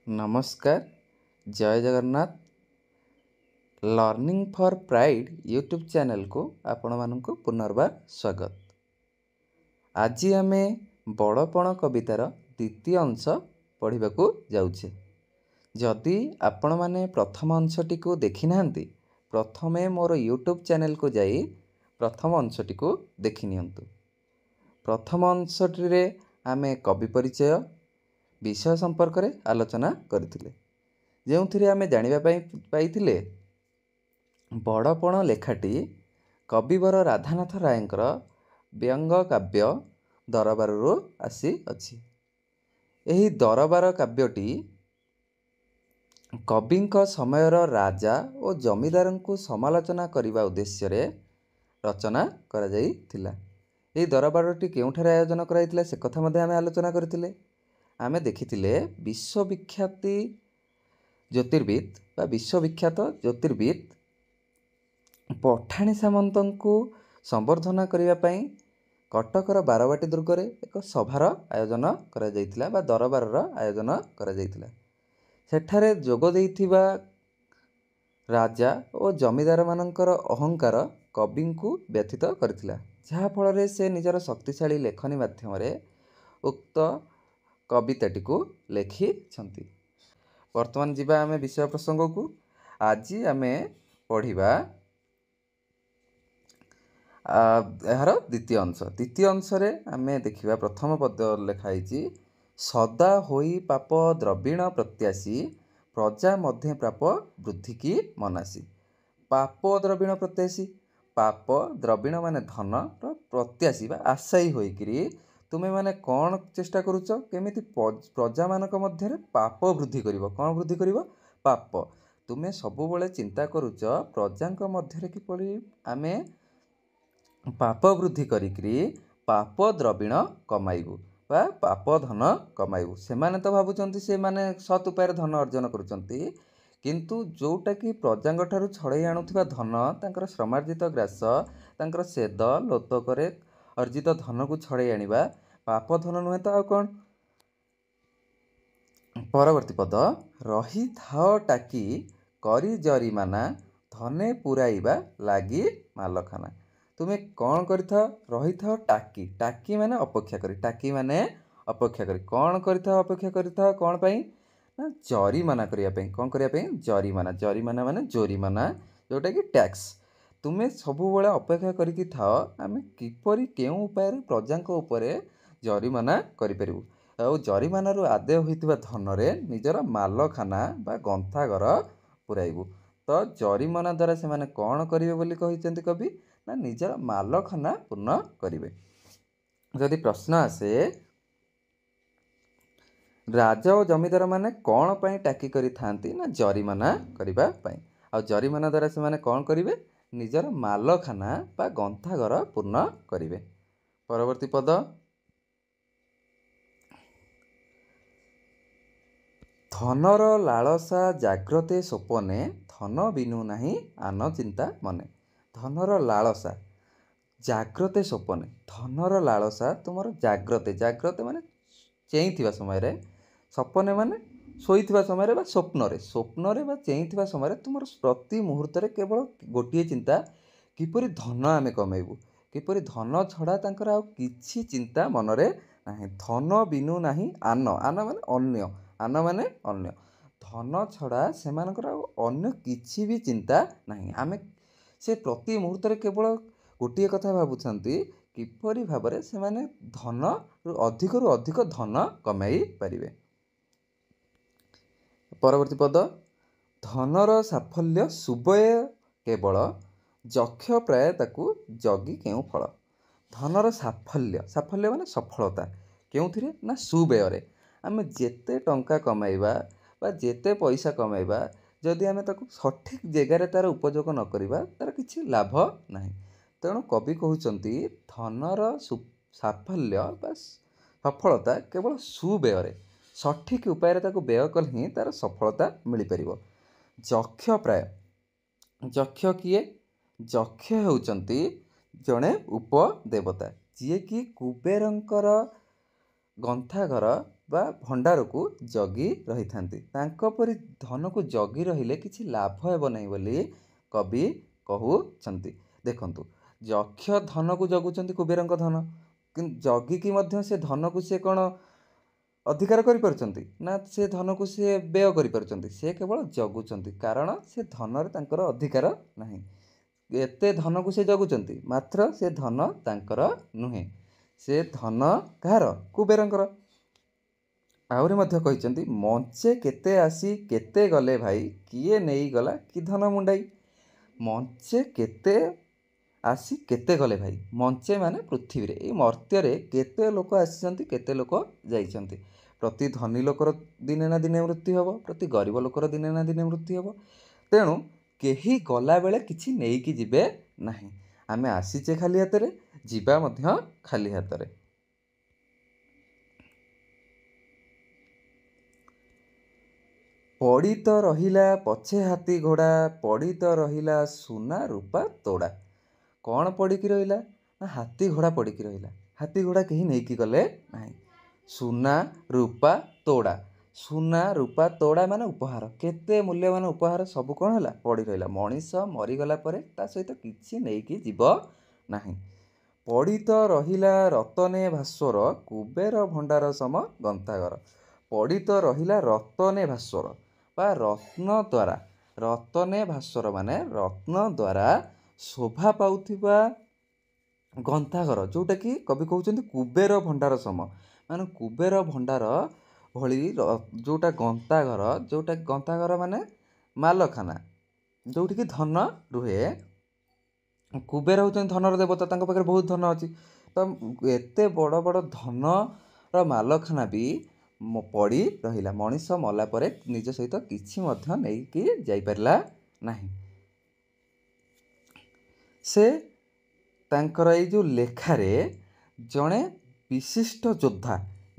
ନମସ୍କାର, ଜୟ Jagannath. Learning for pride YouTube ଚ୍ୟାନେଲ୍କୁ ଆପଣମାନଙ୍କୁ ପୁନର୍ବାର ସ୍ୱାଗତ। ଆଜି ଆମେ ବଡ଼ପଣ କବିତାର ଦ୍ୱିତୀୟ ଅଂଶ ପଢ଼ିବାକୁ ଯାଉଛେ। ଯଦି ଆପଣମାନେ ପ୍ରଥମ ଅଂଶଟିକୁ ଦେଖିନାହାନ୍ତି, ପ୍ରଥମେ ମୋର ୟୁଟ୍ୟୁବ୍ ଚ୍ୟାନେଲ୍କୁ ଯାଇ ପ୍ରଥମ ଅଂଶଟିକୁ ଦେଖିନିଅନ୍ତୁ। ପ୍ରଥମ ଅଂଶଟିରେ ଆମେ କବି ପରିଚୟ ବିଷୟ ସମ୍ପର୍କରେ ଆଲୋଚନା କରିଥିଲେ, ଯେଉଁଥିରେ ଆମେ ଜାଣିବା ପାଇଁ ପାଇଥିଲେ ବଡ଼ପଣ ଲେଖାଟି କବିବର ରାଧାନାଥ ରାୟଙ୍କର ବ୍ୟଙ୍ଗ କାବ୍ୟ ଦରବାରରୁ ଆସିଅଛି। ଏହି ଦରବାର କାବ୍ୟଟି କବିଙ୍କ ସମୟର ରାଜା ଓ ଜମିଦାରଙ୍କୁ ସମାଲୋଚନା କରିବା ଉଦ୍ଦେଶ୍ୟରେ ରଚନା କରାଯାଇଥିଲା। ଏହି ଦରବାରଟି କେଉଁଠାରେ ଆୟୋଜନ କରାଯାଇଥିଲା, ସେ କଥା ମଧ୍ୟ ଆମେ ଆଲୋଚନା କରିଥିଲେ। ଆମେ ଦେଖିଥିଲେ ବିଶ୍ୱବିଖ୍ୟାତି ଜ୍ୟୋତିର୍ବିଦ ବା ବିଶ୍ୱବିଖ୍ୟାତ ଜ୍ୟୋତିର୍ବିଦ ପଠାଣି ସାମନ୍ତଙ୍କୁ ସମ୍ବର୍ଦ୍ଧନା କରିବା ପାଇଁ କଟକର ବାରବାଟୀ ଦୁର୍ଗରେ ଏକ ସଭାର ଆୟୋଜନ କରାଯାଇଥିଲା ବା ଦରବାରର ଆୟୋଜନ କରାଯାଇଥିଲା। ସେଠାରେ ଯୋଗ ଦେଇଥିବା ରାଜା ଓ ଜମିଦାରମାନଙ୍କର ଅହଙ୍କାର କବିଙ୍କୁ ବ୍ୟଥିତ କରିଥିଲା, ଯାହାଫଳରେ ସେ ନିଜର ଶକ୍ତିଶାଳୀ ଲେଖନୀ ମାଧ୍ୟମରେ ଉକ୍ତ କବିତାଟିକୁ ଲେଖିଛନ୍ତି। ବର୍ତ୍ତମାନ ଯିବା ଆମେ ବିଷୟ ପ୍ରସଙ୍ଗକୁ। ଆଜି ଆମେ ପଢ଼ିବା ଏହାର ଦ୍ୱିତୀୟ ଅଂଶ। ଦ୍ୱିତୀୟ ଅଂଶରେ ଆମେ ଦେଖିବା ପ୍ରଥମ ପଦ ଲେଖା ହେଇଛି, ସଦା ହୋଇ ପାପ ଦ୍ରବିଣ ପ୍ରତ୍ୟାଶୀ, ପ୍ରଜା ମଧ୍ୟେ ପାପ ବୃଦ୍ଧି କି ମନାସୀ। ପାପ ଦ୍ରବିଣ ପ୍ରତ୍ୟାଶୀ, ପାପ ଦ୍ରବିଣ ମାନେ ଧନର ପ୍ରତ୍ୟାଶୀ ବା ଆଶାୟୀ ହୋଇକିରି ତୁମେମାନେ କ'ଣ ଚେଷ୍ଟା କରୁଛ? କେମିତି ପ୍ରଜାମାନଙ୍କ ମଧ୍ୟରେ ପାପ ବୃଦ୍ଧି କରିବ। କ'ଣ ବୃଦ୍ଧି କରିବ? ପାପ। ତୁମେ ସବୁବେଳେ ଚିନ୍ତା କରୁଛ ପ୍ରଜାଙ୍କ ମଧ୍ୟରେ କିପରି ଆମେ ପାପ ବୃଦ୍ଧି କରିକିରି ପାପ ଦ୍ରବିଣ କମାଇବୁ ବା ପାପ ଧନ କମାଇବୁ। ସେମାନେ ତ ଭାବୁଛନ୍ତି ସେମାନେ ସତ୍ ଉପାୟରେ ଧନ ଅର୍ଜନ କରୁଛନ୍ତି, କିନ୍ତୁ ଯେଉଁଟାକି ପ୍ରଜାଙ୍କ ଠାରୁ ଛଡ଼େଇ ଆଣୁଥିବା ଧନ, ତାଙ୍କର ଶ୍ରମାର୍ଜିତ ଗ୍ରାସ, ତାଙ୍କର ସ୍ୱେଦ ଲୋତକରେ ଅର୍ଜିତ ଧନକୁ ଛଡ଼େଇ ଆଣିବା ପାପ ଧନ ନୁହେଁ ତ ଆଉ କ'ଣ? ପରବର୍ତ୍ତୀ ପଦ, ରହିଥାଅ ଟାକି କରି ଜରିମାନା, ଧନେ ପୁରାଇବା ଲାଗି ମାଲଖାନା। ତୁମେ କ'ଣ କରିଥାଅ? ରହିଥାଅ ଟାକି। ଟାକି ମାନେ ଅପେକ୍ଷା କରି। ଟାକି ମାନେ ଅପେକ୍ଷା କରି। କ'ଣ କରିଥାଅ? ଅପେକ୍ଷା କରିଥାଅ କ'ଣ ପାଇଁ ନା ଜରିମାନା କରିବା ପାଇଁ। କ'ଣ କରିବା ପାଇଁ? ଜରିମାନା। ଜରିମାନା ମାନେ ଜୋରିମାନା, ଯେଉଁଟାକି ଟ୍ୟାକ୍ସ। ତୁମେ ସବୁବେଳେ ଅପେକ୍ଷା କରିକି ଥାଅ ଆମେ କିପରି କେଉଁ ଉପାୟରେ ପ୍ରଜାଙ୍କ ଉପରେ ଜରିମାନା କରିପାରିବୁ, ଆଉ ଜରିମାନାରୁ ଆଦାୟ ହୋଇଥିବା ଧନରେ ନିଜର ମାଲଖାନା ବା ଗନ୍ଥାଘର ପୁରାଇବୁ। ତ ଜରିମାନା ଦ୍ୱାରା ସେମାନେ କ'ଣ କରିବେ ବୋଲି କହିଛନ୍ତି କବି ନା ନିଜର ମାଲଖାନା ପୂର୍ଣ୍ଣ କରିବେ। ଯଦି ପ୍ରଶ୍ନ ଆସେ, ରାଜା ଓ ଜମିଦାର ମାନେ କ'ଣ ପାଇଁ ଟାକି କରିଥାନ୍ତି? ନା ଜରିମାନା କରିବା ପାଇଁ। ଆଉ ଜରିମାନା ଦ୍ୱାରା ସେମାନେ କ'ଣ କରିବେ? ନିଜର ମାଲଖାନା ବା ଗନ୍ଥାଘର ପୂର୍ଣ୍ଣ କରିବେ। ପରବର୍ତ୍ତୀ ପଦ, ଧନର ଲାଳସା ଜାଗ୍ରତେ ସ୍ୱପନେ, ଧନ ବିନୁ ନାହିଁ ଆନ ଚିନ୍ତା ମନେ। ଧନର ଲାଳସା ଜାଗ୍ରତେ ସ୍ୱପନେ, ଧନର ଲାଳସା ତୁମର ଜାଗ୍ରତେ, ଜାଗ୍ରତେ ମାନେ ଚେଇଁଥିବା ସମୟରେ, ସପନେ ମାନେ ଶୋଇଥିବା ସମୟରେ ବା ସ୍ୱପ୍ନରେ, ସ୍ୱପ୍ନରେ ବା ଚେଇଁଥିବା ସମୟରେ ତୁମର ପ୍ରତି ମୁହୂର୍ତ୍ତରେ କେବଳ ଗୋଟିଏ ଚିନ୍ତା, କିପରି ଧନ ଆମେ କମେଇବୁ, କିପରି ଧନ ଛଡ଼ା ତାଙ୍କର ଆଉ କିଛି ଚିନ୍ତା ମନରେ ନାହିଁ। ଧନ ବିନୁ ନାହିଁ ଆନ, ଆନ ମାନେ ଅନ୍ୟ, ଆନ ମାନେ ଅନ୍ୟ, ଧନ ଛଡ଼ା ସେମାନଙ୍କର ଆଉ ଅନ୍ୟ କିଛି ବି ଚିନ୍ତା ନାହିଁ। ଆମେ ସେ ପ୍ରତି ମୁହୂର୍ତ୍ତରେ କେବଳ ଗୋଟିଏ କଥା ଭାବୁଛନ୍ତି, କିପରି ଭାବରେ ସେମାନେ ଧନରୁ ଅଧିକରୁ ଅଧିକ ଧନ କମାଇ ପାରିବେ। ପରବର୍ତ୍ତୀ ପଦ, ଧନର ସାଫଲ୍ୟ ସୁବୟ କେବଳ, ଯକ୍ଷ ପ୍ରାୟ ତାକୁ ଜଗି କେଉଁ ଫଳ। ଧନର ସାଫଲ୍ୟ, ସାଫଲ୍ୟ ମାନେ ସଫଳତା, କେଉଁଥିରେ? ନା ସୁବ୍ୟୟରେ। ଆମେ ଯେତେ ଟଙ୍କା କମାଇବା ବା ଯେତେ ପଇସା କମାଇବା, ଯଦି ଆମେ ତାକୁ ସଠିକ୍ ଜାଗାରେ ତା'ର ଉପଯୋଗ ନ କରିବା, ତା'ର କିଛି ଲାଭ ନାହିଁ। ତେଣୁ କବି କହୁଛନ୍ତି ଧନର ସାଫଲ୍ୟ ବା ସଫଳତା କେବଳ ସୁବ୍ୟୟରେ, ସଠିକ୍ ଉପାୟରେ ତାକୁ ବ୍ୟୟ କଲେ ହିଁ ତା'ର ସଫଳତା ମିଳିପାରିବ। ଯକ୍ଷ ପ୍ରାୟ, ଯକ୍ଷ କିଏ? ଯକ୍ଷ ହେଉଛନ୍ତି ଜଣେ ଉପଦେବତା, ଯିଏକି କୁବେରଙ୍କର ଗନ୍ଥାଘର ବା ଭଣ୍ଡାରକୁ ଜଗି ରହିଥାନ୍ତି। ତାଙ୍କ ପରି ଧନକୁ ଜଗି ରହିଲେ କିଛି ଲାଭ ହେବ ନାହିଁ ବୋଲି କବି କହୁଛନ୍ତି। ଦେଖନ୍ତୁ, ଯକ୍ଷ ଧନକୁ ଜଗୁଛନ୍ତି, କୁବେରଙ୍କ ଧନ, କିନ୍ତୁ ଜଗିକି ମଧ୍ୟ ସେ ଧନକୁ ସେ କ'ଣ ଅଧିକାର କରିପାରୁଛନ୍ତି ନା ସେ ଧନକୁ ସେ ବ୍ୟୟ କରିପାରୁଛନ୍ତି? ସେ କେବଳ ଜଗୁଛନ୍ତି, କାରଣ ସେ ଧନରେ ତାଙ୍କର ଅଧିକାର ନାହିଁ। ଏତେ ଧନକୁ ସେ ଜଗୁଛନ୍ତି, ମାତ୍ର ସେ ଧନ ତାଙ୍କର ନୁହେଁ। ସେ ଧନ କାହାର? କୁବେରଙ୍କର। ଆହୁରି ମଧ୍ୟ କହିଛନ୍ତି, ମଞ୍ଚେ କେତେ ଆସି କେତେ ଗଲେ ଭାଇ, କିଏ ନେଇଗଲା କି ଧନ ମୁଣ୍ଡାଇ। ମଞ୍ଚେ କେତେ ଆସି କେତେ ଗଲେ ଭାଇ। ମଞ୍ଚେ ମାନେ ପୃଥିବୀରେ, ଏଇ ମର୍ତ୍ତ୍ୟରେ କେତେ ଲୋକ ଆସିଛନ୍ତି, କେତେ ଲୋକ ଯାଇଛନ୍ତି। ପ୍ରତି ଧନୀ ଲୋକର ଦିନେ ନା ଦିନେ ମୃତ୍ୟୁ ହେବ, ପ୍ରତି ଗରିବ ଲୋକର ଦିନେ ନା ଦିନେ ମୃତ୍ୟୁ ହେବ। ତେଣୁ କେହି ଗଲାବେଳେ କିଛି ନେଇକି ଯିବେ ନାହିଁ। ଆମେ ଆସିଛେ ଖାଲି ହାତରେ, ଯିବା ମଧ୍ୟ ଖାଲି ହାତରେ। ପଡ଼ି ତ ରହିଲା ପଛେ ହାତୀ ଘୋଡ଼ା, ପଡ଼ି ତ ରହିଲା ସୁନା ରୂପା ତୋଡ଼ା। କ'ଣ ପଡ଼ିକି ରହିଲା ନା ହାତୀ ଘୋଡ଼ା ପଡ଼ିକି ରହିଲା। ହାତୀ ଘୋଡ଼ା କେହି ନେଇକି ଗଲେ ନାହିଁ। ସୁନା ରୂପା ତୋଡ଼ା, ସୁନା ରୂପା ତୋଡ଼ା ମାନେ ଉପହାର, କେତେ ମୂଲ୍ୟବାନ ଉପହାର ସବୁ କ'ଣ ହେଲା? ପଡ଼ି ରହିଲା। ମଣିଷ ମରିଗଲା ପରେ ତା ସହିତ କିଛି ନେଇକି ଯିବ ନାହିଁ। ପଡ଼ି ତ ରହିଲା ରତନେ ଭାସ୍ୱର, କୁବେର ଭଣ୍ଡାର ସମ ଗନ୍ତାଘର। ପଡ଼ି ତ ରହିଲା ରତନେ ଭାସ୍ୱର ବା ରତ୍ନ ଦ୍ୱାରା, ରତନେ ଭାସ୍ୱର ମାନେ ରତ୍ନ ଦ୍ୱାରା ଶୋଭା ପାଉଥିବା ଗନ୍ତାଘର, ଯେଉଁଟାକି କବି କହୁଛନ୍ତି କୁବେର ଭଣ୍ଡାର ସମ, ମାନେ କୁବେର ଭଣ୍ଡାର ଭଳି ଯେଉଁଟା ଗନ୍ତାଘର, ଯେଉଁଟା ଗନ୍ତାଘର ମାନେ ମାଲଖାନା, ଯେଉଁଠିକି ଧନ ରୁହେ। କୁବେର ହେଉଛନ୍ତି ଧନର ଦେବତା, ତାଙ୍କ ପାଖରେ ବହୁତ ଧନ ଅଛି। ତ ଏତେ ବଡ଼ ବଡ଼ ଧନର ମାଲଖାନା ବି ପଡ଼ି ରହିଲା। ମଣିଷ ମଲା ପରେ ନିଜ ସହିତ କିଛି ମଧ୍ୟ ନେଇକି ଯାଇପାରିଲା ନାହିଁ। ସେ ତାଙ୍କର ଏଇ ଯେଉଁ ଲେଖାରେ ଜଣେ ବିଶିଷ୍ଟ ଯୋଦ୍ଧା,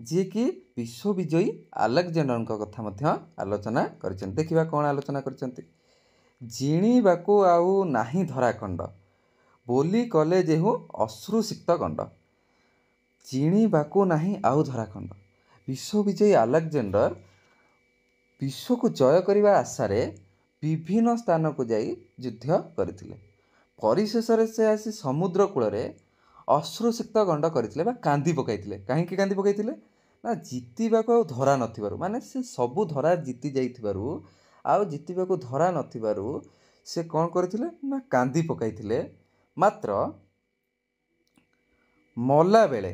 ଯିଏକି ବିଶ୍ୱବିଜୟୀ ଆଲେକ୍ଜାଣ୍ଡରଙ୍କ କଥା ମଧ୍ୟ ଆଲୋଚନା କରିଛନ୍ତି। ଦେଖିବା କ'ଣ ଆଲୋଚନା କରିଛନ୍ତି। ଜିଣିବାକୁ ଆଉ ନାହିଁ ଧରାଖଣ୍ଡ, ବୋଲି କଲେ ଯେହୁ ଅଶ୍ରୁସିକ୍ତ ଗଣ୍ଡ। ଜିଣିବାକୁ ନାହିଁ ଆଉ ଧରାଖଣ୍ଡ। ବିଶ୍ୱବିଜୟୀ ଆଲେକ୍ଜାଣ୍ଡର ବିଶ୍ୱକୁ ଜୟ କରିବା ଆଶାରେ ବିଭିନ୍ନ ସ୍ଥାନକୁ ଯାଇ ଯୁଦ୍ଧ କରିଥିଲେ। ପରିଶେଷରେ ସେ ଆସି ସମୁଦ୍ର କୂଳରେ ଅଶ୍ରୁସିକ୍ତ ଗଣ୍ଡ କରିଥିଲେ ବା କାନ୍ଦି ପକାଇଥିଲେ। କାହିଁକି କାନ୍ଦି ପକାଇଥିଲେ ନା ଜିତିବାକୁ ଆଉ ଧରା ନଥିବାରୁ, ମାନେ ସେ ସବୁ ଧରା ଜିତି ଯାଇଥିବାରୁ ଆଉ ଜିତିବାକୁ ଧରା ନଥିବାରୁ ସେ କ'ଣ କରିଥିଲେ ନା କାନ୍ଦି ପକାଇଥିଲେ। ମାତ୍ର ମଲାବେଳେ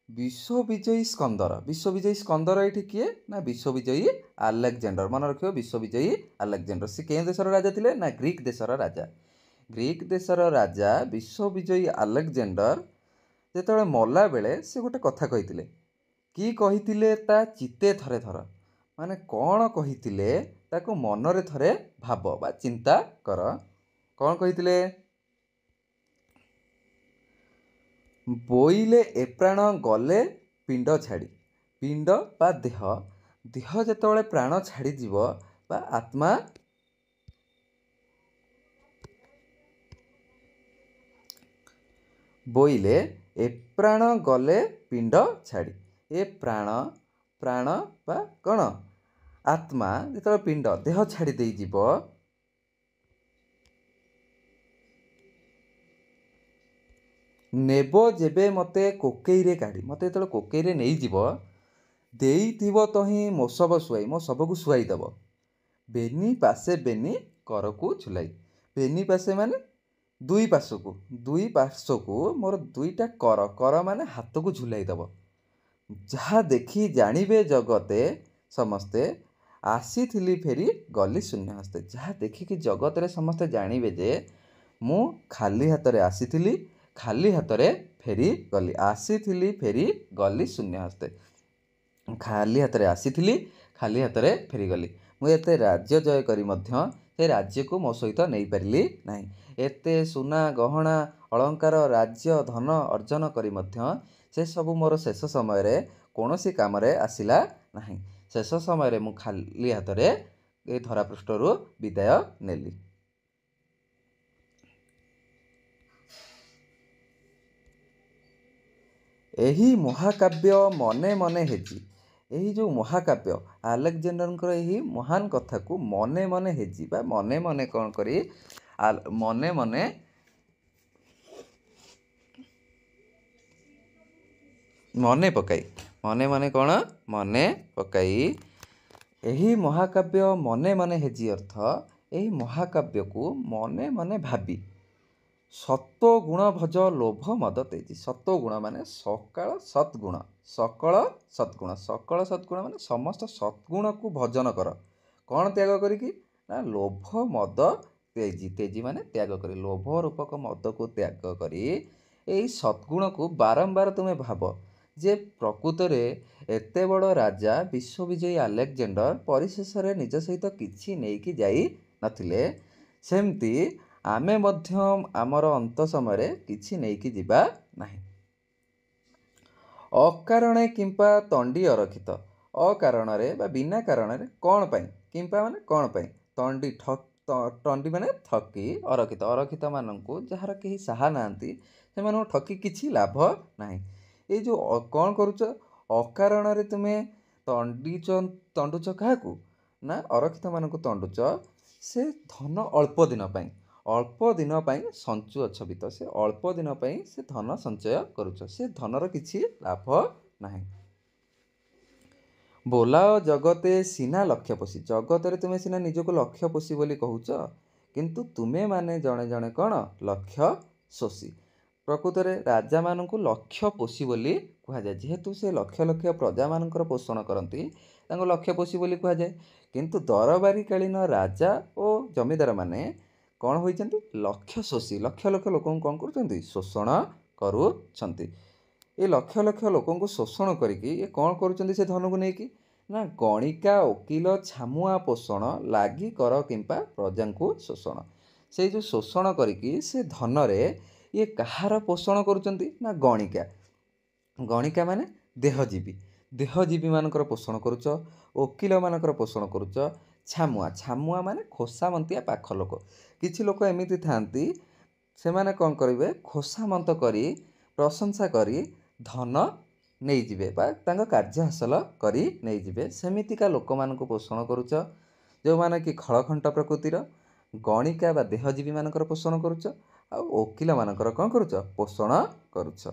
ବିଶ୍ୱବିଜୟୀ ସ୍କନ୍ଦର, ବିଶ୍ୱବିଜୟୀ ସ୍କନ୍ଦର ଏଇଠି କିଏ ନା ବିଶ୍ୱବିଜୟୀ ଆଲେକ୍ଜାଣ୍ଡର। ମନେ ରଖିବ, ବିଶ୍ୱବିଜୟୀ ଆଲେକ୍ଜାଣ୍ଡର ସେ କେଉଁ ଦେଶର ରାଜା ଥିଲେ ନା ଗ୍ରୀକ୍ ଦେଶର ରାଜା। ଗ୍ରୀକ୍ ଦେଶର ରାଜା ବିଶ୍ୱବିଜୟୀ ଆଲେକ୍ଜାଣ୍ଡର ଯେତେବେଳେ ମଲାବେଳେ ସେ ଗୋଟେ କଥା କହିଥିଲେ। କି କହିଥିଲେ? ତା ଚିତେ ଥରେ ଥର, ମାନେ କ'ଣ କହିଥିଲେ ତାକୁ ମନରେ ଥରେ ଭାବ ବା ଚିନ୍ତା କର। କ'ଣ କହିଥିଲେ? ବୋଇଲେ ଏ ପ୍ରାଣ ଗଲେ ପିଣ୍ଡ ଛାଡ଼ି। ପିଣ୍ଡ ବା ଦେହ, ଦେହ ଯେତେବେଳେ ପ୍ରାଣ ଛାଡ଼ିଯିବ ବା ଆତ୍ମା ବୋଇଲେ ଏ ପ୍ରାଣ ଗଲେ ପିଣ୍ଡ ଛାଡ଼ି। ଏ ପ୍ରାଣ, ପ୍ରାଣ ବା କ'ଣ ଆତ୍ମା ଯେତେବେଳେ ପିଣ୍ଡ ଦେହ ଛାଡ଼ି ଦେଇଯିବ, ନେବ ଯେବେ ମୋତେ କୋକେଇରେ କାଢ଼ି, ମୋତେ ଯେତେବେଳେ କୋକେଇରେ ନେଇଯିବ, ଦେଇଥିବ ତହିଁ ମୋ ଶବ ଶୁଆଇ, ମୋ ଶବକୁ ଶୁଆଇ ଦେବ। ବେନି ପାଶେ ବେନି କରକୁ ଝୁଲାଇ। ବେନି ପାଶେ ମାନେ ଦୁଇ ପାର୍ଶ୍ୱକୁ, ଦୁଇ ପାର୍ଶ୍ୱକୁ ମୋର ଦୁଇଟା କର, କର ମାନେ ହାତକୁ ଝୁଲାଇ ଦେବ। ଯାହା ଦେଖି ଜାଣିବେ ଜଗତେ ସମସ୍ତେ, ଆସିଥିଲି ଫେରି ଗଲି ଶୂନ୍ୟ ହସ୍ତେ। ଯାହା ଦେଖିକି ଜଗତରେ ସମସ୍ତେ ଜାଣିବେ ଯେ ମୁଁ ଖାଲି ହାତରେ ଆସିଥିଲି, ଖାଲି ହାତରେ ଫେରି ଗଲି। ଆସିଥିଲି ଫେରି ଗଲି ଶୂନ୍ୟ ହସ୍ତେ। ଖାଲି ହାତରେ ଆସିଥିଲି, ଖାଲି ହାତରେ ଫେରିଗଲି। ମୁଁ ଏତେ ରାଜ୍ୟ ଜୟ କରି ମଧ୍ୟ ସେ ରାଜ୍ୟକୁ ମୋ ସହିତ ନେଇପାରିଲି ନାହିଁ। ଏତେ ସୁନା ଗହଣା ଅଳଙ୍କାର ରାଜ୍ୟ ଧନ ଅର୍ଜନ କରି ମଧ୍ୟ ସେସବୁ ମୋର ଶେଷ ସମୟରେ କୌଣସି କାମରେ ଆସିଲା ନାହିଁ। ଶେଷ ସମୟରେ ମୁଁ ଖାଲି ହାତରେ ଏ ଧରାପୃଷ୍ଠରୁ ବିଦାୟ ନେଲି। ଏହି ମହାକାବ୍ୟ ମନେ ମନେ ହେଜି, ଏହି ଯେଉଁ ମହାକାବ୍ୟ ଆଲେକ୍ଜାଣ୍ଡରଙ୍କର ଏହି ମହାନ କଥାକୁ ମନେ ମନେ ହେଜି ବା ମନେ ମନେ କ'ଣ କରି, ମନେ ମନେ ମନେ ପକାଇ, ମନେ ମନେ କ'ଣ ମନେ ପକାଇ, ଏହି ମହାକାବ୍ୟ ମନେ ମନେ ହେଜି ଅର୍ଥ ଏହି ମହାକାବ୍ୟକୁ ମନେ ମନେ ଭାବି, ସତ୍ୱ ଗୁଣ ଭଜ ଲୋଭ ମଦ ତେଜି। ସତ୍ୱ ଗୁଣ ମାନେ ସକାଳ ସଦ୍ଗୁଣ, ସକଳ ସଦ୍ଗୁଣ, ସକଳ ସଦ୍ଗୁଣ ମାନେ ସମସ୍ତ ସଦ୍ଗୁଣକୁ ଭଜନ କର। କ'ଣ ତ୍ୟାଗ କରିକି ନା ଲୋଭ ମଦ ତେଜି, ତେଜି ମାନେ ତ୍ୟାଗ କରି, ଲୋଭ ରୂପକ ମଦକୁ ତ୍ୟାଗ କରି ଏଇ ସଦ୍ଗୁଣକୁ ବାରମ୍ବାର ତୁମେ ଭାବ ଯେ ପ୍ରକୃତରେ ଏତେ ବଡ଼ ରାଜା ବିଶ୍ୱବିଜୟୀ ଆଲେକ୍ଜାଣ୍ଡର ପରିଶେଷରେ ନିଜ ସହିତ କିଛି ନେଇକି ଯାଇ ନଥିଲେ, ସେମିତି ଆମେ ମଧ୍ୟ ଆମର ଅନ୍ତ ସମୟରେ କିଛି ନେଇକି ଯିବା ନାହିଁ। ଅକାରଣେ କିମ୍ବା ତଣ୍ଡି ଅରକ୍ଷିତ, ଅକାରଣରେ ବା ବିନା କାରଣରେ, କ'ଣ ପାଇଁ, କିମ୍ବା ମାନେ କ'ଣ ପାଇଁ, ତଣ୍ଡି ତଣ୍ଡି ମାନେ ଠକି, ଅରକ୍ଷିତ, ଅରକ୍ଷିତ ମାନଙ୍କୁ ଯାହାର କେହି ସାହା ନାହାନ୍ତି ସେମାନଙ୍କୁ ଠକି କିଛି ଲାଭ ନାହିଁ। ଏଇ ଯେଉଁ କ'ଣ କରୁଛ, ଅକାରଣରେ ତୁମେ ତଣ୍ଡିଚ, ତଣ୍ଡୁଛ କାହାକୁ ନା ଅରକ୍ଷିତ ମାନଙ୍କୁ ତଣ୍ଡୁଛ। ସେ ଧନ ଅଳ୍ପ ଦିନ ପାଇଁ, ଅଳ୍ପ ଦିନ ପାଇଁ ସଞ୍ଚୁଅଛ ବିତ, ସେ ଅଳ୍ପ ଦିନ ପାଇଁ ସେ ଧନ ସଞ୍ଚୟ କରୁଛ, ସେ ଧନର କିଛି ଲାଭ ନାହିଁ। ବୋଲାଅ ଜଗତେ ସିନା ଲକ୍ଷ୍ୟ ପୋଷି, ଜଗତରେ ତୁମେ ସିନା ନିଜକୁ ଲକ୍ଷ୍ୟ ପୋଷି ବୋଲି କହୁଛ, କିନ୍ତୁ ତୁମେମାନେ ଜଣେ ଜଣେ କ'ଣ ଲକ୍ଷ୍ୟ ଶୋଷି। ପ୍ରକୃତରେ ରାଜାମାନଙ୍କୁ ଲକ୍ଷ୍ୟ ପୋଷି ବୋଲି କୁହାଯାଏ, ଯେହେତୁ ସେ ଲକ୍ଷ ଲକ୍ଷ ପ୍ରଜାମାନଙ୍କର ପୋଷଣ କରନ୍ତି ତାଙ୍କୁ ଲକ୍ଷ୍ୟ ପୋଷି ବୋଲି କୁହାଯାଏ। କିନ୍ତୁ ଦରବାରୀକାଳୀନ ରାଜା ଓ ଜମିଦାରମାନେ କ'ଣ ହୋଇଛନ୍ତି, ଲକ୍ଷ୍ୟ ଶୋଷି, ଲକ୍ଷ ଲକ୍ଷ ଲୋକଙ୍କୁ କ'ଣ କରୁଛନ୍ତି, ଶୋଷଣ କରୁଛନ୍ତି। ଏ ଲକ୍ଷ ଲକ୍ଷ ଲୋକଙ୍କୁ ଶୋଷଣ କରିକି ଏ କ'ଣ କରୁଛନ୍ତି, ସେ ଧନକୁ ନେଇକି ନା ଗଣିକା ଓକିଲ ଛାମୁଆ ପୋଷଣ ଲାଗି କର କିମ୍ବା ପ୍ରଜାଙ୍କୁ ଶୋଷଣ। ସେଇ ଯେଉଁ ଶୋଷଣ କରିକି ସେ ଧନରେ ଇଏ କାହାର ପୋଷଣ କରୁଛନ୍ତି ନା ଗଣିକା, ଗଣିକା ମାନେ ଦେହଜୀବୀ, ଦେହଜୀବୀମାନଙ୍କର ପୋଷଣ କରୁଛ, ଓକିଲମାନଙ୍କର ପୋଷଣ କରୁଛ, ଛାମୁଆ, ଛାମୁଆ ମାନେ ଖୋସାମନ୍ତିଆ ପାଖ ଲୋକ। କିଛି ଲୋକ ଏମିତି ଥାଆନ୍ତି ସେମାନେ କ'ଣ କରିବେ, ଖୋସାମନ୍ତ କରି ପ୍ରଶଂସା କରି ଧନ ନେଇଯିବେ ବା ତାଙ୍କ କାର୍ଯ୍ୟ ହାସଲ କରି ନେଇଯିବେ। ସେମିତିକା ଲୋକମାନଙ୍କୁ ପୋଷଣ କରୁଛ, ଯେଉଁମାନେ କି ଖଳଖଣ୍ଟ ପ୍ରକୃତିର, ଗଣିକା ବା ଦେହଜୀବୀମାନଙ୍କର ପୋଷଣ କରୁଛ, ଆଉ ଓକିଲମାନଙ୍କର କ'ଣ କରୁଛ, ପୋଷଣ କରୁଛ।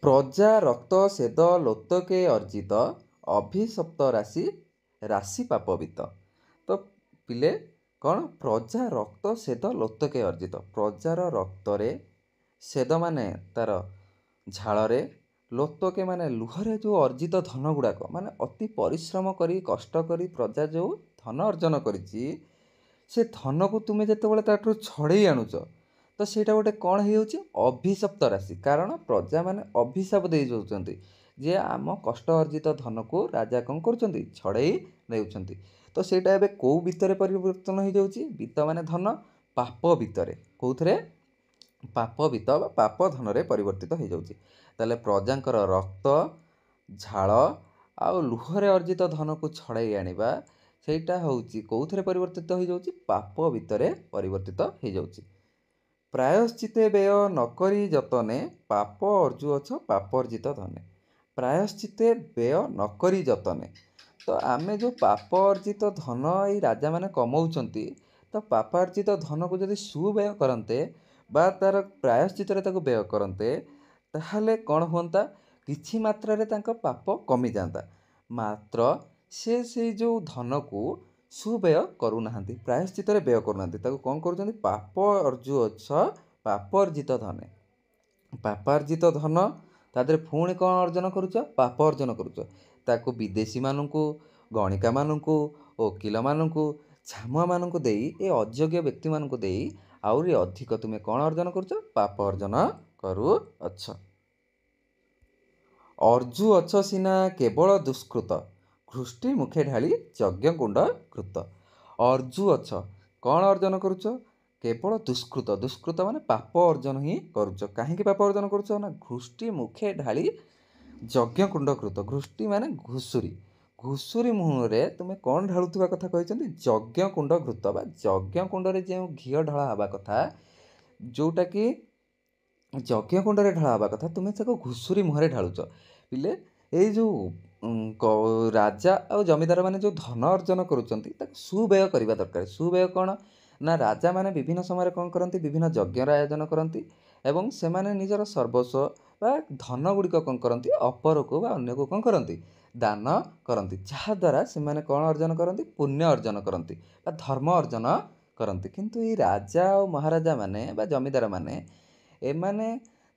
ପ୍ରଜା ରକ୍ତ ସେଦ ଲୋତକେ ଅର୍ଜିତ ଅଭିଶପ୍ତ ରାଶି ରାଶି ପାପବିତ। ତ ପିଲେ କ'ଣ, ପ୍ରଜା ରକ୍ତ ସେଦ ଲୋତକେ ଅର୍ଜିତ, ପ୍ରଜାର ରକ୍ତରେ, ସେଦ ମାନେ ତାର ଝାଳରେ, ଲୋତକେ ମାନେ ଲୁହରେ ଯେଉଁ ଅର୍ଜିତ ଧନ ଗୁଡ଼ାକ, ମାନେ ଅତି ପରିଶ୍ରମ କରି କଷ୍ଟ କରି ପ୍ରଜା ଯେଉଁ ଧନ ଅର୍ଜନ କରିଛି, ସେ ଧନକୁ ତୁମେ ଯେତେବେଳେ ତାଠୁ ଛଡ଼େଇ ଆଣୁଛ, ତ ସେଇଟା ଗୋଟେ କ'ଣ ହେଇଯାଉଛି, ଅଭିଶପ୍ତ ରାଶି। କାରଣ ପ୍ରଜାମାନେ ଅଭିଶାପ ଦେଇ ଯାଉଛନ୍ତି ଯେ ଆମ କଷ୍ଟ ଅର୍ଜିତ ଧନକୁ ରାଜା କ'ଣ କରୁଛନ୍ତି, ଛଡ଼େଇ ନେଉଛନ୍ତି। ତ ସେଇଟା ଏବେ କେଉଁ ବିତ୍ତରେ ପରିବର୍ତ୍ତନ ହେଇଯାଉଛି, ବିତ୍ତ ମାନେ ଧନ, ପାପ ବିତ୍ତରେ, କେଉଁଥିରେ, ପାପ ବିତ୍ତ ବା ପାପ ଧନରେ ପରିବର୍ତ୍ତିତ ହେଇଯାଉଛି। ତାହେଲେ ପ୍ରଜାଙ୍କର ରକ୍ତ ଝାଳ ଆଉ ଲୁହରେ ଅର୍ଜିତ ଧନକୁ ଛଡ଼େଇ ଆଣିବା, ସେଇଟା ହେଉଛି କେଉଁଥିରେ ପରିବର୍ତ୍ତିତ ହେଇଯାଉଛି, ପାପ ବିତ୍ତରେ ପରିବର୍ତ୍ତିତ ହେଇଯାଉଛି। ପ୍ରାୟଶ୍ଚିତେ ବ୍ୟୟ ନକରି ଯତନେ ପାପ ଅର୍ଜୁଅଛ ପାପର୍ଜିତ ଧନେ। ପ୍ରାୟଶ୍ଚିତେ ବ୍ୟୟ ନକରି ଯତନେ, ତ ଆମେ ଯେଉଁ ପାପ ଅର୍ଜିତ ଧନ ଏଇ ରାଜାମାନେ କମାଉଛନ୍ତି, ତ ପାପାର୍ଜିତ ଧନକୁ ଯଦି ସୁବ୍ୟୟ କରନ୍ତେ ବା ତା'ର ପ୍ରାୟଶ୍ଚିତରେ ତାକୁ ବ୍ୟୟ କରନ୍ତେ, ତାହେଲେ କ'ଣ ହୁଅନ୍ତା, କିଛି ମାତ୍ରାରେ ତାଙ୍କ ପାପ କମିଯାଆନ୍ତା। ମାତ୍ର ସେ ସେଇ ଯେଉଁ ଧନକୁ ସୁବ୍ୟୟ କରୁନାହାନ୍ତି, ପ୍ରାୟଶ୍ଚିତରେ ବ୍ୟୟ କରୁନାହାନ୍ତି, ତାକୁ କ'ଣ କରୁଛନ୍ତି, ପାପ ଅର୍ଜୁଅଛ ପାପର୍ଜିତ ଧନେ, ପାପାର୍ଜିତ ଧନ ତା ଦେହରେ ପୁଣି କ'ଣ ଅର୍ଜନ କରୁଛ, ପାପ ଅର୍ଜନ କରୁଛ। ତାକୁ ବିଦେଶୀମାନଙ୍କୁ, ଗଣିକାମାନଙ୍କୁ, ଓକିଲମାନଙ୍କୁ, ଛାମୁଆମାନଙ୍କୁ ଦେଇ, ଏ ଅଯୋଗ୍ୟ ବ୍ୟକ୍ତିମାନଙ୍କୁ ଦେଇ ଆହୁରି ଅଧିକ ତୁମେ କ'ଣ ଅର୍ଜନ କରୁଛ, ପାପ ଅର୍ଜନ କରୁଅଛ। ଅର୍ଜୁଅଛ ସିନା କେବଳ ଦୁଷ୍କୃତ, ଘୃଷ୍ଟି ମୁଖେ ଢାଳି ଯଜ୍ଞକୁଣ୍ଡ କୃତ। ଅର୍ଜୁଅଛ କ'ଣ ଅର୍ଜନ କରୁଛ, କେବଳ ଦୁଷ୍କୃତ, ଦୁଷ୍କୃତ ମାନେ ପାପ ଅର୍ଜନ ହିଁ କରୁଛ। କାହିଁକି ପାପ ଅର୍ଜନ କରୁଛ ନା ଘୃଷ୍ଟି ମୁଖେ ଢାଳି ଯଜ୍ଞକୁଣ୍ଡ କୃତ। ଘୃଷ୍ଟି ମାନେ ଘୁଷୁରୀ, ଘୁଷୁରୀ ମୁହଁରେ ତୁମେ କ'ଣ ଢାଳୁଥିବା କଥା କହିଛନ୍ତି, ଯଜ୍ଞକୁଣ୍ଡ ଘୃତ ବା ଯଜ୍ଞକୁଣ୍ଡରେ ଯେଉଁ ଘିଅ ଢଳା ହେବା କଥା, ଯେଉଁଟାକି ଯଜ୍ଞକୁଣ୍ଡରେ ଢଳା ହେବା କଥା, ତୁମେ ତାକୁ ଘୁଷୁରୀ ମୁହଁରେ ଢାଳୁଛ। ପିଲେ, ଏଇ ଯେଉଁ ରାଜା ଆଉ ଜମିଦାର ମାନେ ଯେଉଁ ଧନ ଅର୍ଜନ କରୁଛନ୍ତି, ତାକୁ ସୁବ୍ୟୟ କରିବା ଦରକାର। ସୁବ୍ୟୟ କ'ଣ ନା, ରାଜାମାନେ ବିଭିନ୍ନ ସମୟରେ କ'ଣ କରନ୍ତି? ବିଭିନ୍ନ ଯଜ୍ଞର ଆୟୋଜନ କରନ୍ତି ଏବଂ ସେମାନେ ନିଜର ସର୍ବସ୍ୱ ବା ଧନ ଗୁଡ଼ିକ କ'ଣ କରନ୍ତି? ଅପରକୁ ବା ଅନ୍ୟକୁ କ'ଣ କରନ୍ତି? ଦାନ କରନ୍ତି, ଯାହାଦ୍ୱାରା ସେମାନେ କ'ଣ ଅର୍ଜନ କରନ୍ତି? ପୁଣ୍ୟ ଅର୍ଜନ କରନ୍ତି ବା ଧର୍ମ ଅର୍ଜନ କରନ୍ତି। କିନ୍ତୁ ଏଇ ରାଜା ଆଉ ମହାରାଜା ମାନେ ବା ଜମିଦାର ମାନେ, ଏମାନେ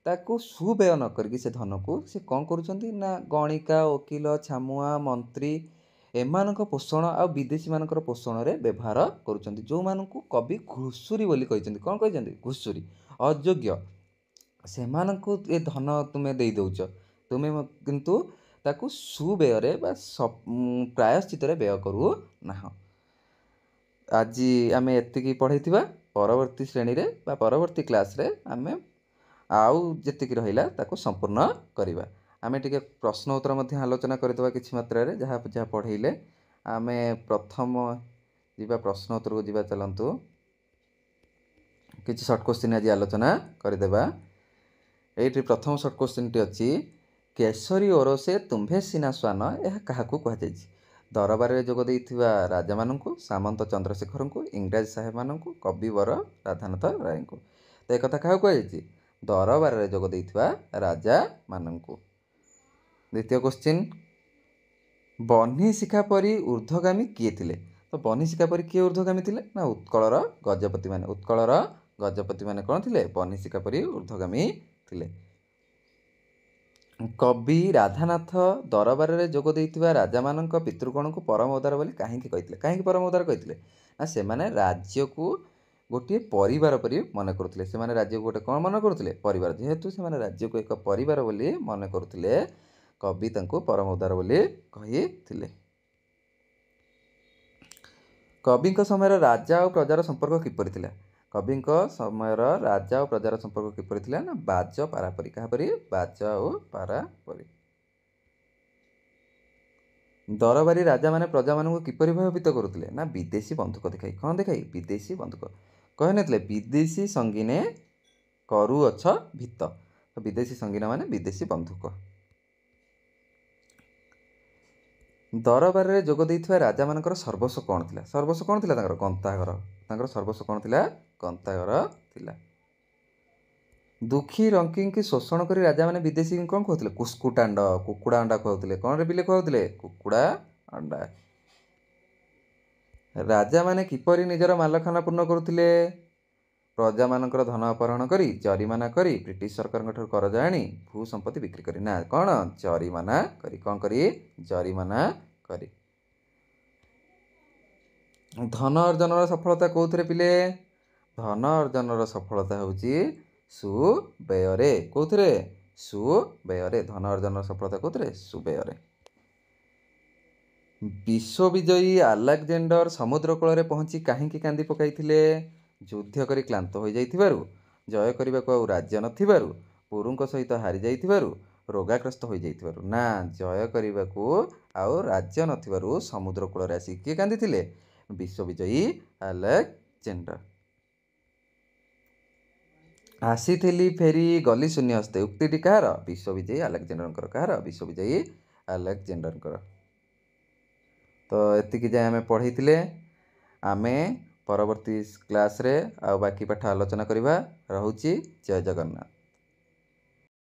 ତାକୁ ସୁବ୍ୟୟ ନ କରିକି ସେ ଧନକୁ ସେ କ'ଣ କରୁଛନ୍ତି ନା, ଗଣିକା, ଓକିଲ, ଛାମୁଆ, ମନ୍ତ୍ରୀ ଏମାନଙ୍କ ପୋଷଣ ଆଉ ବିଦେଶୀମାନଙ୍କର ପୋଷଣରେ ବ୍ୟବହାର କରୁଛନ୍ତି, ଯେଉଁମାନଙ୍କୁ କବି ଘୁଷୁରୀ ବୋଲି କହିଛନ୍ତି। କ'ଣ କହିଛନ୍ତି? ଘୁଷୁରୀ, ଅଯୋଗ୍ୟ। ସେମାନଙ୍କୁ ଏ ଧନ ତୁମେ ଦେଇ ଦେଉଛ, ତୁମେ କିନ୍ତୁ ତାକୁ ସୁବ୍ୟୟରେ ବା ପ୍ରାୟଶ୍ଚିତରେ ବ୍ୟୟ କରୁନାହଁ। ଆଜି ଆମେ ଏତିକି ପଢ଼େଇଥିବା। ପରବର୍ତ୍ତୀ ଶ୍ରେଣୀରେ ବା ପରବର୍ତ୍ତୀ କ୍ଲାସ୍ରେ ଆମେ ଆଉ ଯେତିକି ରହିଲା ତାକୁ ସମ୍ପୂର୍ଣ୍ଣ କରିବା। ଆମେ ଟିକେ ପ୍ରଶ୍ନ ଉତ୍ତର ମଧ୍ୟ ଆଲୋଚନା କରିଦେବା କିଛି ମାତ୍ରାରେ, ଯାହା ଯାହା ପଢ଼େଇଲେ ଆମେ। ପ୍ରଥମ ଯିବା, ପ୍ରଶ୍ନ ଉତ୍ତରକୁ ଯିବା। ଚାଲନ୍ତୁ, କିଛି ସର୍ଟ କୋଶ୍ଚିନ୍ ଆଜି ଆଲୋଚନା କରିଦେବା। ଏଇଠି ପ୍ରଥମ ସର୍ଟ କୋଶ୍ଚିନ୍ଟି ଅଛି, କେଶରୀ ଓରସେ ତୁମ୍ଭେ ସିନା ଶ୍ୱାନ, ଏହା କାହାକୁ କୁହାଯାଇଛି? ଦରବାରରେ ଯୋଗ ଦେଇଥିବା ରାଜାମାନଙ୍କୁ, ସାମନ୍ତ ଚନ୍ଦ୍ରଶେଖରଙ୍କୁ, ଇଂରାଜୀ ସାହେବମାନଙ୍କୁ, କବିବର ରାଧାନାଥ ରାୟଙ୍କୁ। ତ ଏକଥା କାହାକୁ କୁହାଯାଇଛି? ଦରବାରରେ ଯୋଗ ଦେଇଥିବା ରାଜାମାନଙ୍କୁ। ଦ୍ୱିତୀୟ କୋଶ୍ଚିନ୍, ବହ୍ନି ଶିଖା ପରି ଉର୍ଦ୍ଧ୍ୱଗାମୀ କିଏ ଥିଲେ? ତ ବହ୍ନି ଶିଖା ପରି କିଏ ଉର୍ଦ୍ଧ୍ୱଗାମୀ ଥିଲେ ନା, ଉତ୍କଳର ଗଜପତିମାନେ। ଉତ୍କଳର ଗଜପତିମାନେ କ'ଣ ଥିଲେ? ବହ୍ନି ଶିଖା ପରି ଉର୍ଦ୍ଧ୍ୱଗାମୀ ଥିଲେ। କବି ରାଧାନାଥ ଦରବାରରେ ଯୋଗ ଦେଇଥିବା ରାଜାମାନଙ୍କ ପିତୃଗଣଙ୍କୁ ପରମ ଉଦାର ବୋଲି କାହିଁକି କହିଥିଲେ? କାହିଁକି ପରମ ଉଦାର କହିଥିଲେ ନା, ସେମାନେ ରାଜ୍ୟକୁ ଗୋଟିଏ ପରିବାର ପରି ମନେ କରୁଥିଲେ। ସେମାନେ ରାଜ୍ୟକୁ ଗୋଟେ କ'ଣ ମନେ କରୁଥିଲେ? ପରିବାର। ଯେହେତୁ ସେମାନେ ରାଜ୍ୟକୁ ଏକ ପରିବାର ବୋଲି ମନେ କରୁଥିଲେ, କବି ତାଙ୍କୁ ପରମ ଉଦାର ବୋଲି କହିଥିଲେ। କବିଙ୍କ ସମୟରେ ରାଜା ଆଉ ପ୍ରଜାର ସମ୍ପର୍କ କିପରି ଥିଲା? କବିଙ୍କ ସମୟର ରାଜା ଓ ପ୍ରଜାର ସମ୍ପର୍କ କିପରି ଥିଲା ନା, ବାଜ ପାରା ପରି। କାହା ପରି? ବାଜ ଆଉ ପାରା ପରି। ଦରବାରୀ ରାଜାମାନେ ପ୍ରଜାମାନଙ୍କୁ କିପରି ଭୟଭୀତ କରୁଥିଲେ ନା, ବିଦେଶୀ ବନ୍ଧୁକ ଦେଖାଇ। କ'ଣ ଦେଖାଇ? ବିଦେଶୀ ବନ୍ଧୁକ। କହିନଥିଲେ, ବିଦେଶୀ ସଙ୍ଗୀନେ କରୁଅଛ ଭୀତ। ବିଦେଶୀ ସଙ୍ଗୀନ ମାନେ ବିଦେଶୀ ବନ୍ଧୁକ। ଦରବାରରେ ଯୋଗ ଦେଇଥିବା ରାଜାମାନଙ୍କର ସର୍ବସ୍ୱ କ'ଣ ଥିଲା? ସର୍ବସ୍ୱ କ'ଣ ଥିଲା ତାଙ୍କର? ଗନ୍ତାଘର। ତାଙ୍କର ସର୍ବସ୍ୱ କ'ଣ ଥିଲା? ଗନ୍ତାଘର ଥିଲା। ଦୁଃଖୀ ରଙ୍କିଙ୍କୁ ଶୋଷଣ କରି ରାଜାମାନେ ବିଦେଶୀଙ୍କୁ କ'ଣ କହୁଥିଲେ? କୁସ୍କୁଟାଣ୍ଡ, କୁକୁଡ଼ା ଅଣ୍ଡା ଖୁଆଉଥିଲେ। କ'ଣରେ ପିଲେ ଖୁଆଉଥିଲେ? କୁକୁଡ଼ା ଅଣ୍ଡା। ରାଜାମାନେ କିପରି ନିଜର ମାଲଖାନା ପୂର୍ଣ୍ଣ କରୁଥିଲେ? ପ୍ରଜାମାନଙ୍କର ଧନ ଅପହରଣ କରି, ଜରିମାନା କରି, ବ୍ରିଟିଶ ସରକାରଙ୍କ ଠାରୁ କରଜ ଆଣି, ଭୂ ସମ୍ପତ୍ତି ବିକ୍ରି କରି। ନା କ'ଣ? ଜରିମାନା କରି। କ'ଣ କରି? ଜରିମାନା କରି। ଧନ ଅର୍ଜନର ସଫଳତା କେଉଁଥିରେ ପିଲେ? ଧନ ଅର୍ଜନର ସଫଳତା ହେଉଛି ସୁବ୍ୟୟରେ। କେଉଁଥିରେ? ସୁବ୍ୟୟରେ। ଧନ ଅର୍ଜନର ସଫଳତା କେଉଁଥିରେ? ସୁବ୍ୟୟରେ। ବିଶ୍ୱବିଜୟୀ ଆଲେକ୍ଜାଣ୍ଡର ସମୁଦ୍ର କୂଳରେ ପହଞ୍ଚି କାହିଁକି କାନ୍ଦି ପକାଇଥିଲେ? ଯୁଦ୍ଧ କରି କ୍ଳାନ୍ତ ହୋଇଯାଇଥିବାରୁ, ଜୟ କରିବାକୁ ଆଉ ରାଜ୍ୟ ନଥିବାରୁ, ପୁରୁଙ୍କ ସହିତ ହାରି ଯାଇଥିବାରୁ, ରୋଗାଗ୍ରସ୍ତ ହୋଇଯାଇଥିବାରୁ। ନା, ଜୟ କରିବାକୁ ଆଉ ରାଜ୍ୟ ନଥିବାରୁ ସମୁଦ୍ର କୂଳରେ ଆସିକି କିଏ କାନ୍ଦିଥିଲେ? ବିଶ୍ୱବିଜୟୀ ଆଲେକ୍ଜାଣ୍ଡର। ଆସିଥିଲି ଫେରି ଗଲି ଶୂନ୍ୟ ହସ୍ତେ, ଉକ୍ତିଟି କାହାର? ବିଶ୍ୱବିଜୟୀ ଆଲେକ୍ଜାଣ୍ଡରଙ୍କର। କାହାର? ବିଶ୍ୱବିଜୟୀ ଆଲେକ୍ଜାଣ୍ଡରଙ୍କର। ତ ଏତିକି ଯାଏଁ ଆମେ ପଢ଼େଇଥିଲେ। ଆମେ ପରବର୍ତ୍ତୀ କ୍ଲାସ୍ରେ ଆଉ ବାକି ପାଠ ଆଲୋଚନା କରିବା। ରହୁଛି, ଜୟ ଜଗନ୍ନାଥ।